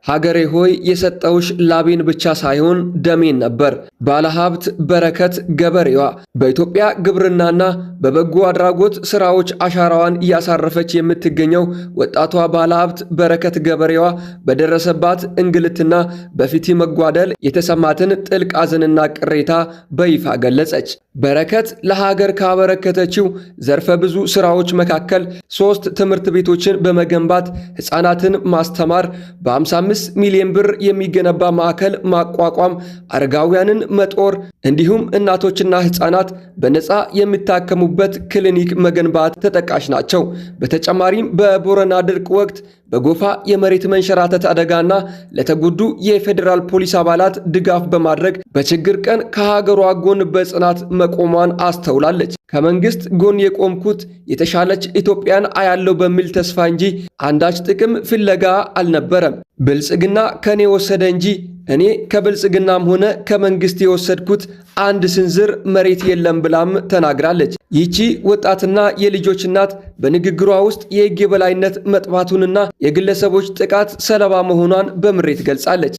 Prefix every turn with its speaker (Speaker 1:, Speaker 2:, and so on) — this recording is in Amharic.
Speaker 1: ሀገሬ ሆይ፣ የሰጠውሽ ላቤን ብቻ ሳይሆን ደሜን ነበር። ባለሀብት በረከት ገበሬዋ በኢትዮጵያ ግብርናና በበጎ አድራጎት ስራዎች አሻራዋን እያሳረፈች የምትገኘው ወጣቷ ባለሀብት በረከት ገበሬዋ በደረሰባት እንግልትና በፍትህ መጓደል የተሰማትን ጥልቅ ሐዘንና ቅሬታ በይፋ ገለጸች። በረከት ለሀገር ካበረከተችው ዘርፈ ብዙ ስራዎች መካከል ሶስት ትምህርት ቤቶችን በመገንባት ሕፃናትን ማስተማር፣ በ55 ሚሊዮን ብር የሚገነባ ማዕከል ማቋቋም፣ አረጋውያንን መጦር እንዲሁም እናቶችና ሕፃናት በነፃ የሚታከሙበት ክሊኒክ መገንባት ተጠቃሽ ናቸው። በተጨማሪም በቦረና ድርቅ ወቅት በጎፋ የመሬት መንሸራተት አደጋና ለተጎዱ የፌዴራል ፖሊስ አባላት ድጋፍ በማድረግ በችግር ቀን ከሀገሯ ጎን በጽናት መቆሟን አስተውላለች። ከመንግስት ጎን የቆምኩት የተሻለች ኢትዮጵያን አያለው በሚል ተስፋ እንጂ አንዳች ጥቅም ፍለጋ አልነበረም። ብልጽግና ከኔ ወሰደ እንጂ እኔ ከብልጽግናም ሆነ ከመንግስት የወሰድኩት አንድ ስንዝር መሬት የለም ብላም ተናግራለች። ይቺ ወጣትና የልጆች እናት በንግግሯ ውስጥ የሕግ የበላይነት መጥፋቱንና የግለሰቦች ጥቃት ሰለባ መሆኗን በምሬት ገልጻለች።